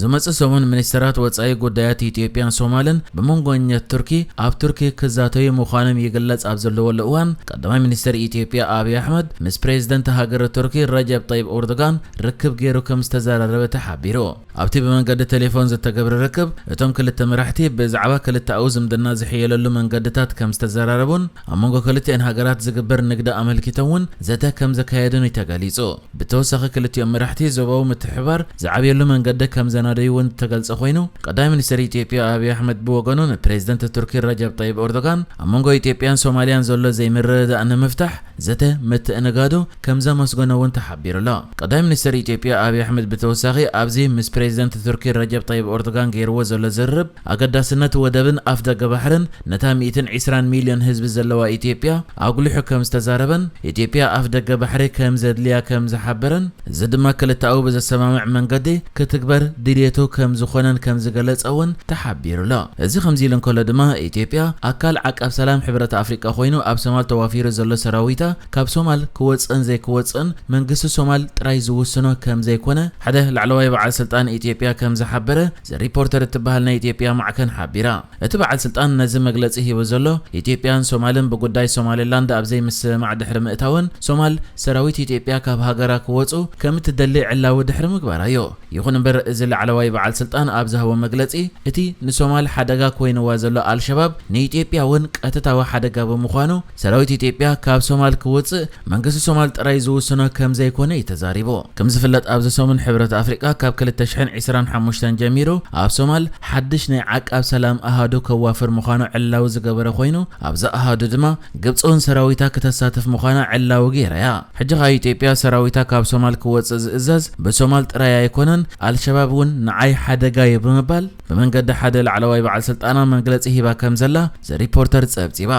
ዝመጽእ ሰሙን ሚኒስተራት ወጻኢ ጉዳያት ኢትዮጵያን ሶማልን ብመንጎኛት ቱርኪ ኣብ ቱርኪ ክዛተዩ ምዃኖም ይግለጽ ኣብ ዘለወሉ እዋን፣ ቀዳማይ ሚኒስተር ኢትዮጵያ ኣብይ ኣሕመድ ምስ ፕሬዝደንት ሃገረ ቱርኪ ረጀብ ጠይብ ኦርዶጋን ርክብ ገይሩ ከም ዝተዘራረበ ተሓቢሩ። ኣብቲ ብመንገዲ ቴሌፎን ዝተገብረ ርክብ፣ እቶም ክልተ መራሕቲ ብዛዕባ ክልተኣዊ ዝምድና ዝሕየለሉ መንገድታት ከም ዝተዘራረቡን ኣብ መንጎ ክልቲኤን ሃገራት ዝግበር ንግዲ ኣመልኪቶም እውን ዘተ ከም ዘካየዱን እዩ ተገሊጹ። ብተወሳኺ ክልቲኦም መራሕቲ ዞባዊ ምትሕብባር ዝዓብየሉ መንገዲ ከም ዘናደዩ እውን ዝተገልጸ ኮይኑ፣ ቀዳማይ ሚኒስትር ኢትዮጵያ ኣብይ ኣሕመድ ብወገኑ ንፕሬዝደንት ቱርኪ ረጀብ ጠይብ ኦርዶጋን ኣብ መንጎ ኢትዮጵያን ሶማልያን ዘሎ ዘይምርድዳእ ንምፍታሕ ዘተ ምትእንጋዱ ከም ዘመስገኖ እውን ተሓቢሩ ኣሎ። ቀዳማይ ሚኒስትር ኢትዮጵያ ኣብይ ኣሕመድ ብተወሳኺ ኣብዚ ምስ ፕሬዝደንት ቱርኪ ረጀብ ጠይብ ኦርዶጋን ገይርዎ ዘሎ ዝርርብ ኣገዳስነት ወደብን ኣፍ ደገ ባሕርን ነታ ሚእትን ዕስራን ሚልዮን ህዝቢ ዘለዋ ኢትዮጵያ ኣጉሊሑ ከም ዝተዛረበን ኢትዮጵያ ኣፍ ደገ ባሕሪ ከም ዘድልያ ከም ዝሓበረን እዚ ድማ ክልተኣዊ ብዘሰማምዕ መንገዲ ክትግበር ድልየቱ ከም ዝኾነን ከም ዝገለጸ እውን ተሓቢሩ ኣሎ። እዚ ከምዚ ኢሉ እንከሎ ድማ ኢትዮጵያ ኣካል ዓቃብ ሰላም ሕብረት ኣፍሪቃ ኮይኑ ኣብ ሶማል ተዋፊሩ ዘሎ ሰራዊታ ካብ ሶማል ክወፅእን ዘይክወፅእን መንግስቲ ሶማል ጥራይ ዝውስኖ ከም ዘይኮነ ሓደ ላዕለዋይ በዓል ስልጣን ኢትዮጵያ ከም ዝሓበረ ዘ ሪፖርተር እትበሃል ናይ ኢትዮጵያ ማዕከን ሓቢራ። እቲ በዓል ስልጣን ነዚ መግለጺ ሂቡ ዘሎ፣ ኢትዮጵያን ሶማልን ብጉዳይ ሶማሌላንድ ኣብ ዘይምስምማዕ ድሕሪ ምእታወን፣ ሶማል ሰራዊት ኢትዮጵያ ካብ ሃገራ ክወጹ ከም እትደሊ ዕላዊ ድሕሪ ምግባራ እዩ። ይኹን እምበር፣ እዚ ላዕለዋይ በዓል ስልጣን ኣብ ዝሃቦ መግለጺ፣ እቲ ንሶማል ሓደጋ ኮይንዋ ዘሎ ኣልሸባብ ንኢትዮጵያ እውን ቀጥታዊ ሓደጋ ብምዃኑ፣ ሰራዊት ኢትዮጵያ ካብ ሶማል ክወጽእ መንግስቲ ሶማል ጥራይ ዝውስኖ ከም ዘይኮነ እዩ ተዛሪቡ። ከም ዝፍለጥ፣ ኣብዚ ሰሙን ሕብረት ኣፍሪቃ ካብ ክልተ ሽሕን ዕስራን ሓሙሽተን ጀሚሩ ኣብ ሶማል ሓድሽ ናይ ዓቃብ ሰላም ኣሃዱ ከዋፍር ምዃኑ ዕላዊ ዝገበረ ኮይኑ፣ ኣብዚ ኣሃዱ ድማ ግብፂ እውን ሰራዊታ ክተሳትፍ ምዃና ዕላዊ ገይራ እያ። ሕጂ ኸኣ ኢትዮጵያ ሰራዊታ ካብ ሶማል ክወፅእ ዝእዘዝ ብሶማል ጥራይ ኣይኮነን፣ ኣልሸባብ እውን ንዓይ ሓደጋ እዩ ብምባል ብመንገዲ ሓደ ላዕለዋይ በዓል ስልጣና መግለፂ ሂባ ከም ዘላ ዘ ሪፖርተር ጸብጺባ።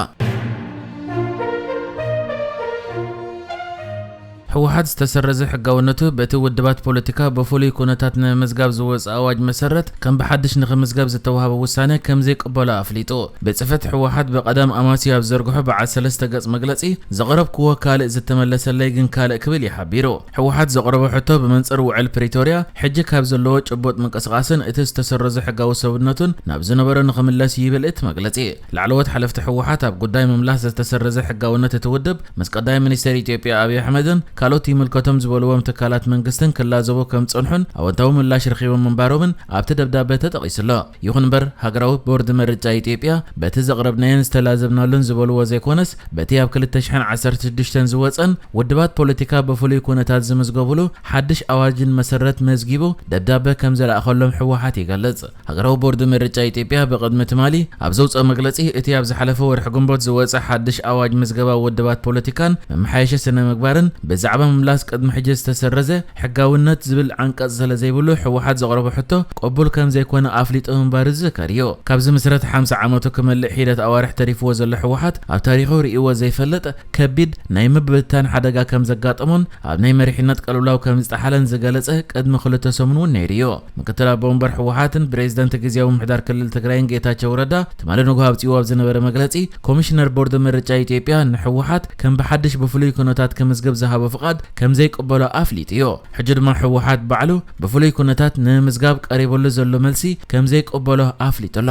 ህወሓት ዝተሰረዘ ሕጋውነቱ በቲ ውድባት ፖለቲካ ብፍሉይ ኩነታት ንምምዝጋብ ዝወፀ ኣዋጅ መሰረት ከም ብሓድሽ ንኽምዝገብ ዝተዋህበ ውሳነ ከም ዘይቅበሎ ኣፍሊጡ። ቤት ጽሕፈት ህወሓት ብቐዳም ኣማስዩ ኣብ ዘርግሖ በዓል ሰለስተ ገጽ መግለጺ፣ ዘቕረብክዎ ካልእ ዝተመለሰለይ ግን ካልእ ክብል እዩ ሓቢሩ። ህወሓት ዘቕረቦ ሕቶ ብመንጽር ውዕል ፕሪቶርያ ሕጂ ካብ ዘለዎ ጭቡጥ ምንቅስቓስን እቲ ዝተሰረዘ ሕጋዊ ሰብነቱን ናብ ዝነበሮ ንኽምለስ ይብል እቲ መግለጺ። ላዕለዎት ሓለፍቲ ህወሓት ኣብ ጉዳይ ምምላስ ዝተሰረዘ ሕጋውነት እቲ ውድብ ምስ ቀዳማይ ሚኒስትር ኢትዮጵያ ኣብይ ኣሕመድን ካልኦት ይምልከቶም ዝበልዎም ትካላት መንግስትን ክላዘቡ ከም ዝጸንሑን ኣወንታዊ ምላሽ ረኺቦም ምንባሮምን ኣብቲ ደብዳበ ተጠቒሱ ኣሎ። ይኹን እምበር፣ ሃገራዊ ቦርድ ምርጫ ኢትዮጵያ በቲ ዘቕረብናዮን ዝተላዘብናሉን ዝበልዎ ዘይኮነስ፣ በቲ ኣብ ክልተ ሽሕን ዓሰርተ ሽዱሽተን ዝወጸን ውድባት ፖለቲካ ብፍሉይ ኩነታት ዝምዝገቡሉ ሓድሽ ኣዋጅን መሰረት መዝጊቡ ደብዳበ ከም ዘለኣኸሎም ህወሓት ይገልጽ። ሃገራዊ ቦርድ ምርጫ ኢትዮጵያ ብቕድሚ ትማሊ ኣብ ዘውፅኦ መግለፂ፣ እቲ ኣብ ዝሓለፈ ወርሒ ግንቦት ዝወፀ ሓድሽ ኣዋጅ ምዝገባ ውድባት ፖለቲካን መመሓየሺ ስነ ምግባርን ብዛዕባ ምምላስ ቅድሚ ሕጂ ዝተሰረዘ ሕጋውነት ዝብል ዓንቀፅ ስለ ዘይብሉ ህወሓት ዘቕረቦ ሕቶ ቅቡል ከም ዘይኮነ ኣፍሊጡ ምንባሩ ዝዝከር እዩ። ካብ ዝምስረት ሓምሳ ዓመቱ ክመልእ ሒደት ኣዋርሕ ተሪፍዎ ዘሎ ህወሓት ኣብ ታሪኹ ርእይዎ ዘይፈልጥ ከቢድ ናይ ምብትታን ሓደጋ ከም ዘጋጠሞን ኣብ ናይ መሪሕነት ቅልውላው ከም ዝጠሓለን ዝገለጸ ቅድሚ ክልተ ሰሙን እውን ነይሩ እዩ። ምክትል ኣቦ ወንበር ህወሓትን ፕሬዚደንት ግዝያዊ ምምሕዳር ክልል ትግራይን ጌታቸው ረዳ ትማሊ ንግሆ ኣውፂእዎ ኣብ ዝነበረ መግለፂ፣ ኮሚሽነር ቦርድ ምርጫ ኢትዮጵያ ንህወሓት ከም ብሓድሽ ብፍሉይ ኩነታት ክምዝግብ ዝሃቦ ፍቓድ ከም ዘይቅበሎ ኣፍሊጡ እዩ። ሕጂ ድማ ህወሓት ባዕሉ ብፍሉይ ኩነታት ንምምዝጋብ ቀሪቡሉ ዘሎ መልሲ ከም ዘይቅበሎ ኣፍሊጡ ኣሎ።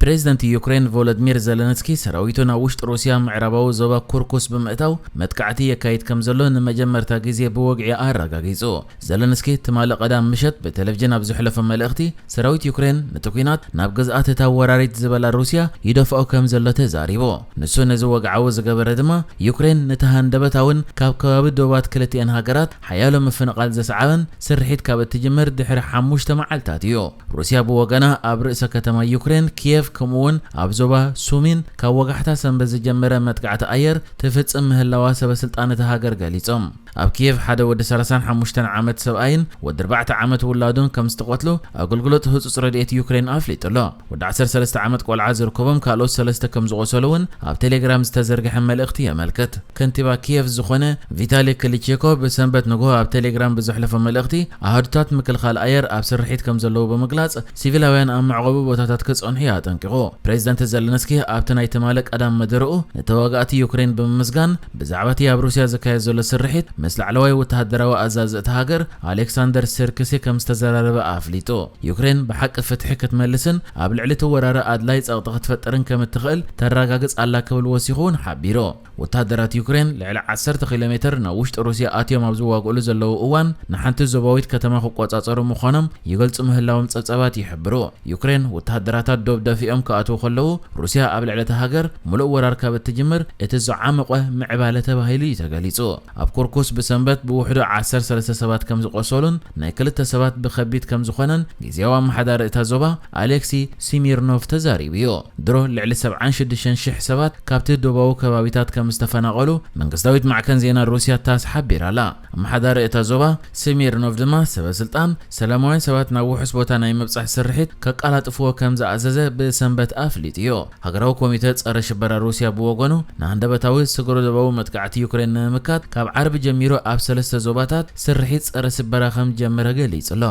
ፕሬዚደንት ዩክሬን ቮሎድሚር ዘለንስኪ ሰራዊቱ ናብ ውሽጢ ሩስያ ምዕራባዊ ዞባ ኩርኩስ ብምእታው መጥቃዕቲ የካይድ ከም ዘሎ ንመጀመርታ ግዜ ብወግዒ ኣረጋጊጹ። ዘለንስኪ ትማሊ ቀዳም ምሸት ብቴሌቪዥን ኣብ ዘሕለፎ መልእኽቲ፣ ሰራዊት ዩክሬን ነቲ ኲናት ናብ ግዝኣት እታ ወራሪት ዝበላ ሩስያ ይደፍኦ ከም ዘሎ ተዛሪቡ። ንሱ ነዚ ወግዓዊ ዝገበረ ድማ፣ ዩክሬን ነቲ ሃንደበታውን ካብ ከባቢ ዶባት ክልቲኤን ሃገራት ሓያሎ ምፍንቓል ዘስዓበን ስርሒት ካብ እትጅምር ድሕሪ ሓሙሽተ መዓልታት እዩ። ሩስያ ብወገና ኣብ ርእሰ ከተማ ዩክሬን ኪየቭ ከምኡውን ኣብ ዞባ ሱሚን ካብ ወጋሕታ ሰንበት ዝጀመረ መጥቃዕቲ ኣየር ትፍጽም ምህላዋ ሰበ ስልጣን እታ ሃገር ገሊጾም። ኣብ ኪየቭ ሓደ ወዲ ሰላሳን ሓሙሽተን ዓመት ሰብኣይን ወዲ ኣርባዕተ ዓመት ውላዱን ከም ዝተቐትሉ ኣገልግሎት ህጹጽ ረድኤት ዩክሬን ኣፍሊጡ ኣሎ። ወዲ ዓሰርተ ሰለስተ ዓመት ቆልዓ ዝርከቦም ካልኦት ሰለስተ ከም ዝቖሰሉ እውን ኣብ ቴሌግራም ዝተዘርግሐ መልእኽቲ የመልክት። ከንቲባ ኪየቭ ዝኾነ ቪታሊ ክሊቼኮ ብሰንበት ንግሆ ኣብ ቴሌግራም ብዘሕለፎ መልእኽቲ፣ ኣሃዱታት ምክልኻል ኣየር ኣብ ስርሒት ከም ዘለዉ ብምግላጽ፣ ሲቪላውያን ኣብ መዕቆቢ ቦታታት ክጸንሑ እዩ ኣጠንቂቑ። ፕሬዚደንት ዘለንስኪ ኣብቲ ናይ ትማሊ ቀዳም መደረኡ፣ ንተዋጋእቲ ዩክሬን ብምምስጋን፣ ብዛዕባ እቲ ኣብ ሩስያ ዝካየድ ዘሎ ስርሒት ምስ ላዕለዋይ ወተሃደራዊ ኣዛዚ እታ ሃገር ኣሌክሳንደር ሰርክሴ ከም ዝተዘራረበ ኣፍሊጡ። ዩክሬን ብሓቂ ፍትሒ ክትመልስን ኣብ ልዕሊ እቲ ወራሪ ኣድላይ ጸቕጢ ክትፈጥርን ከም እትኽእል ተረጋግጽ ኣላ ክብል ወሲኹ እውን ሓቢሩ። ወተሃደራት ዩክሬን ልዕሊ ዓሰርተ ኪሎ ሜተር ናብ ውሽጢ ሩስያ ኣትዮም ኣብ ዝዋግእሉ ዘለዉ እዋን፣ ንሓንቲ ዞባዊት ከተማ ክቆጻጸሩ ምዃኖም ይገልጹ ምህላዎም ጸብጻባት ይሕብሩ። ዩክሬን ወተሃደራታ ዶብ ደፊኦም ክኣትዉ ከለዉ፣ ሩስያ ኣብ ልዕሊ እታ ሃገር ምሉእ ወራር ካብ እትጅምር እቲ ዝዓመቖ ምዕባለ ተባሂሉ እዩ ተገሊጹ። ኣብ ኩርኩስ ብሰንበት ብውሕዱ ዓሰርተ ሰለስተ ሰባት ከም ዝቖሰሉን ናይ ክልተ ሰባት ብኸቢድ ከም ዝኾነን ግዜያዊ ኣመሓዳሪ እታ ዞባ ኣሌክሲ ሲሚርኖቭ ተዛሪቡ እዩ። ድሮ ልዕሊ ሰብዓን ሽዱሽተን ሽሕ ሰባት ካብቲ ዶባዊ ከባቢታት ከም ዝተፈናቐሉ መንግስታዊት ማዕከን ዜና ሩስያ ታስ ሓቢራ ኣላ። ኣመሓዳሪ እታ ዞባ ሲሚርኖቭ ድማ ሰበ ስልጣን ሰላማውያን ሰባት ናብ ውሑስ ቦታ ናይ ምብጻሕ ስርሒት ከቀላጥፍዎ ከም ዝኣዘዘ ብሰንበት ኣፍሊጡ እዩ። ሃገራዊ ኮሚተ ጸረ ሽበራ ሩስያ ብወገኑ ንሃንደበታዊ ስግረ ዶባዊ መጥቃዕቲ ዩክሬን ንምምካት ካብ ዓርቢ ጀሚሩ ኣብ ሰለስተ ዞባታት ስርሒት ጸረ ሽበራ ከም ዝጀመረ ገሊጹ ኣሎ።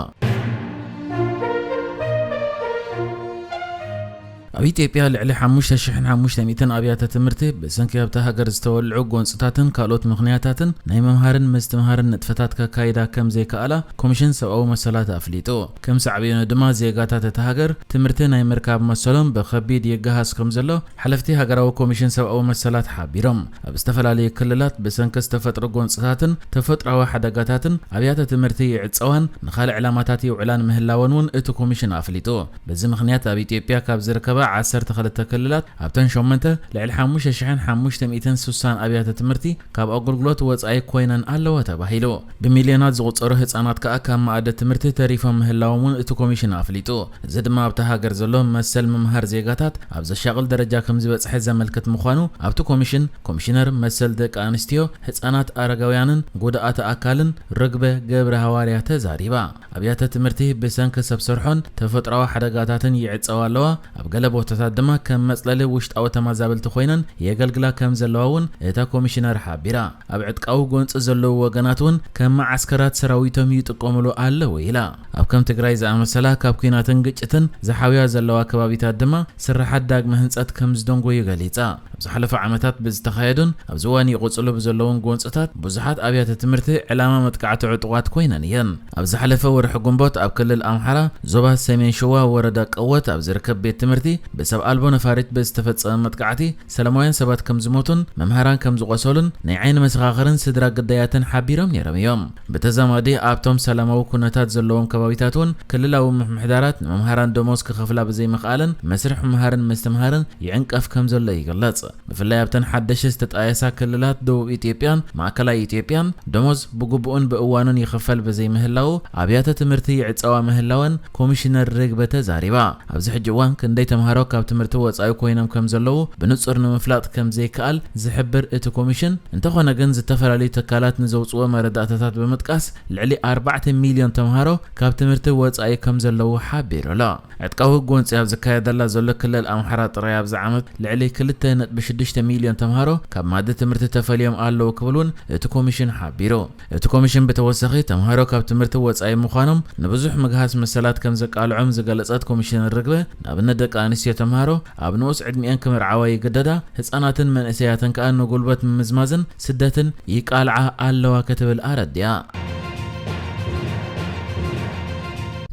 ኣብ ኢትዮጵያ ልዕሊ ሓሙሽተ ሽሕን ሓሙሽተ ሚእትን ኣብያተ ትምህርቲ ብሰንኪ ኣብታ ሃገር ዝተወልዑ ጎንፅታትን ካልኦት ምኽንያታትን ናይ ምምሃርን ምስትምሃርን ንጥፈታት ከካይዳ ከም ዘይከኣላ ኮሚሽን ሰብኣዊ መሰላት ኣፍሊጡ። ከም ሳዕቤኑ ድማ ዜጋታት እታ ሃገር ትምህርቲ ናይ ምርካብ መሰሎም ብኸቢድ ይገሃስ ከም ዘሎ ሓለፍቲ ሃገራዊ ኮሚሽን ሰብኣዊ መሰላት ሓቢሮም። ኣብ ዝተፈላለዩ ክልላት ብሰንኪ ዝተፈጥሩ ጎንፅታትን ተፈጥሮኣዊ ሓደጋታትን ኣብያተ ትምህርቲ ይዕፀዋን ንኻልእ ዕላማታት ይውዕላን ምህላወን እውን እቲ ኮሚሽን ኣፍሊጡ። በዚ ምኽንያት ኣብ ኢትዮጵያ ካብ ዝርከባ ዓሰርተ ክልተ ክልላት ኣብተን ሸሞንተ ልዕሊ ሓሙሽተ ሽሕን ሓሙሽተ ሚእትን ስሳን ኣብያተ ትምህርቲ ካብ ኣገልግሎት ወጻኢ ኮይነን ኣለዋ ተባሂሉ። ብሚልዮናት ዝቑጸሩ ህጻናት ከኣ ካብ መኣዲ ትምህርቲ ተሪፎም ምህላዎም እውን እቲ ኮሚሽን ኣፍሊጡ። እዚ ድማ ኣብታ ሃገር ዘሎ መሰል ምምሃር ዜጋታት ኣብ ዘሻቕል ደረጃ ከም ዝበጽሐ ዘመልክት ምዃኑ ኣብቲ ኮሚሽን ኮሚሽነር መሰል ደቂ ኣንስትዮ፣ ህጻናት፣ ኣረጋውያንን ጉድኣት ኣካልን ርግበ ገብረ ሃዋርያ ተዛሪባ። ኣብያተ ትምህርቲ ብሰንኪ ሰብ ሰርሖን ተፈጥሮኣዊ ሓደጋታትን ይዕጸዋ ኣለዋ። ኣብ ገለ ቦታታት ድማ ከም መጽለሊ ውሽጣዊ ተመዛበልቲ ኮይነን የገልግላ ከም ዘለዋ እውን እታ ኮሚሽነር ሓቢራ። ኣብ ዕጥቃዊ ጎንጺ ዘለዉ ወገናት እውን ከም መዓስከራት ሰራዊቶም ይጥቀሙሉ ኣለዉ ኢላ። ኣብ ከም ትግራይ ዝኣመሰላ ካብ ኲናትን ግጭትን ዝሓውያ ዘለዋ ከባቢታት ድማ ስራሓት ዳግመ ህንጸት ከም ዝደንጎዩ ገሊጻ። ኣብ ዝሓለፈ ዓመታት ብዝተኻየዱን ኣብዚ እዋን ይቕጽሉ ብዘለዉን ጎንጽታት ብዙሓት ኣብያተ ትምህርቲ ዕላማ መጥቃዕቲ ዕጡቓት ኮይነን እየን። ኣብ ዝሓለፈ ወርሒ ግንቦት ኣብ ክልል ኣምሓራ ዞባ ሰሜን ሸዋ ወረዳ ቀወት ኣብ ዝርከብ ቤት ትምህርቲ ብሰብ ኣልቦ ነፋሪት ብዝተፈጸመ መጥቃዕቲ ሰላማውያን ሰባት ከም ዝሞቱን መምሃራን ከም ዝቖሰሉን ናይ ዓይኒ መሰኻኽርን ስድራ ግዳያትን ሓቢሮም ነይሮም እዮም። ብተዛማዲ ኣብቶም ሰላማዊ ኩነታት ዘለዎም ከባቢታት እውን ክልላዊ ምምሕዳራት ንመምሃራን ደሞዝ ክኸፍላ ብዘይምኽኣለን መስርሕ ምምሃርን ምስትምሃርን ይዕንቀፍ ከም ዘሎ ይግለጽ። ብፍላይ ኣብተን ሓደሽ ዝተጣየሳ ክልላት ደቡብ ኢትዮጵያን ማእከላይ ኢትዮጵያን ደሞዝ ብግቡእን ብእዋኑን ይኽፈል ብዘይምህላዉ ኣብያተ ትምህርቲ ይዕጸዋ ምህላወን ኮሚሽነር ርግበ ተዛሪባ። ኣብዚ ሕጂ እዋን ክንደይ ተምሃሮ ካብ ትምህርቲ ወጻኢ ኮይኖም ከም ዘለዉ ብንጹር ንምፍላጥ ከም ዘይከኣል ዝሕብር እቲ ኮሚሽን፣ እንተኾነ ግን ዝተፈላለዩ ትካላት ንዘውጽዎ መረዳእታታት ብምጥቃስ ልዕሊ ኣርባዕተ ሚልዮን ተምሃሮ ካብ ትምህርቲ ወጻኢ ከም ዘለዉ ሓቢሩ ኣሎ። ዕጥቃዊ ጎንጺ ኣብ ዝካየደላ ዘሎ ክልል ኣምሓራ ጥራይ ኣብዚ ዓመት ልዕሊ ክልተ ነጥቢ ሽዱሽተ ሚልዮን ተምሃሮ ካብ ማእዲ ትምህርቲ ተፈልዮም ኣለዉ ክብል እውን እቲ ኮሚሽን ሓቢሩ። እቲ ኮሚሽን ብተወሳኺ ተምሃሮ ካብ ትምህርቲ ወጻኢ ምዃኖም ንብዙሕ ምግሃስ መሰላት ከም ዘቃልዖም ዝገለጸት ኮሚሽነር ርግበ፣ ንኣብነት ደቂ ኣንስትዮ ተምሃሮ ኣብ ንኡስ ዕድሚኤን ክምርዓዋ ይግደዳ፣ ህጻናትን መንእሰያትን ከኣ ንጉልበት ምምዝማዝን ስደትን ይቃልዓ ኣለዋ ክትብል ኣረዲኣ።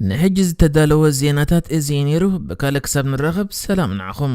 ንሕጂ ዝተዳለወ ዜናታት እዚ እዩ ነይሩ። ብካልእ ክሳብ ንራኸብ ሰላም ንዓኹም።